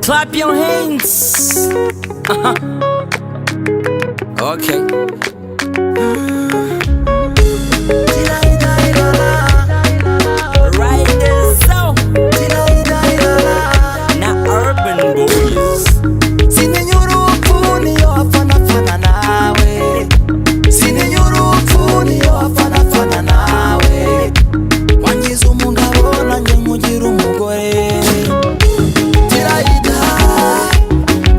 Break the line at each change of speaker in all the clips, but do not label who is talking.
Clap your hands. Okay. Right so na Urban Boys.
Sintinya urupfu niyo afanafana nawe. Sintinya urupfu niyo afanafana nawe. Wangize umugabo, nanjye nkugira umugore. Till I die,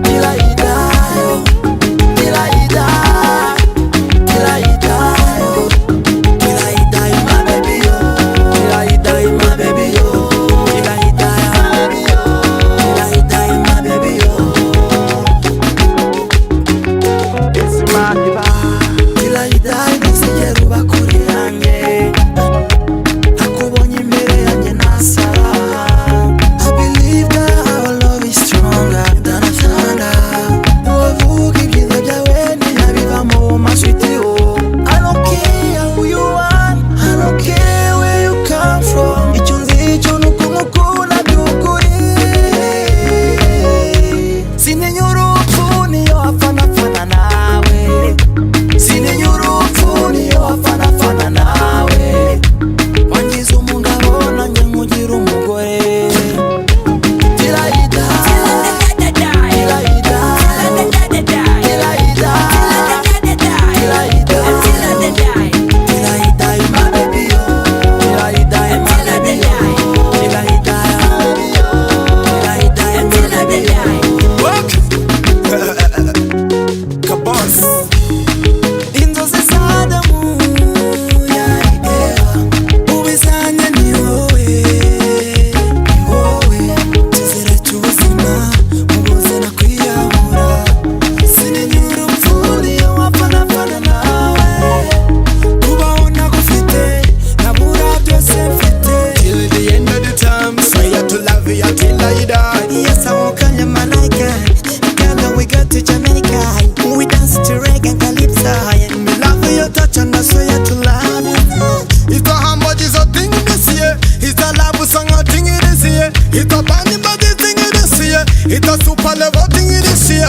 till I die, till I die, till I die, till I die, my baby, yo. Till I die, my baby, yo. Till I die, my baby, yo. Till I die, my baby, yo. Till I die, ntuzigera uba kure yanjye. Nakubonye imbere yanjye nasara. I believe that our love is stronger than a thunder. Ntiwavuga ibyiza byawe ntiyabivamo maswiti oh. I don't care who you are, I don't care where you come from. Icyo nzi cyo ni uko nkukunda by'ukuri. Sintinya urupfu niyo afanafana nawe. Sintinya urupfu niyo afanafana nawe. Wangize umugabo, nanjye nkugira umugore. Till I die, till I die, till I die, till I die, till I die, my baby, yo. Till I die, my baby, yo. Till I die, till I die, my baby, yo.
Kabos.
Inzozi za Adamu yari Eva, ubizanye ni wowe, ni wowe cyizere cy'ubuzima, mubuze nakwiyahura. Sintinya urupfu niyo wafanafana nawe. Kubaho ntagufite nabura byose mfite.
Till the end of the time, swear to love you till I die.
Yes, I won't call you malaika. Girl, we go to Jamaica. We dance to reggae and calypso.
Me love your touch and I swear to love you. It's a humble Jesus thing this year. It's a love song a thing this year. It's a band body thing this year. It's a super level thing this year.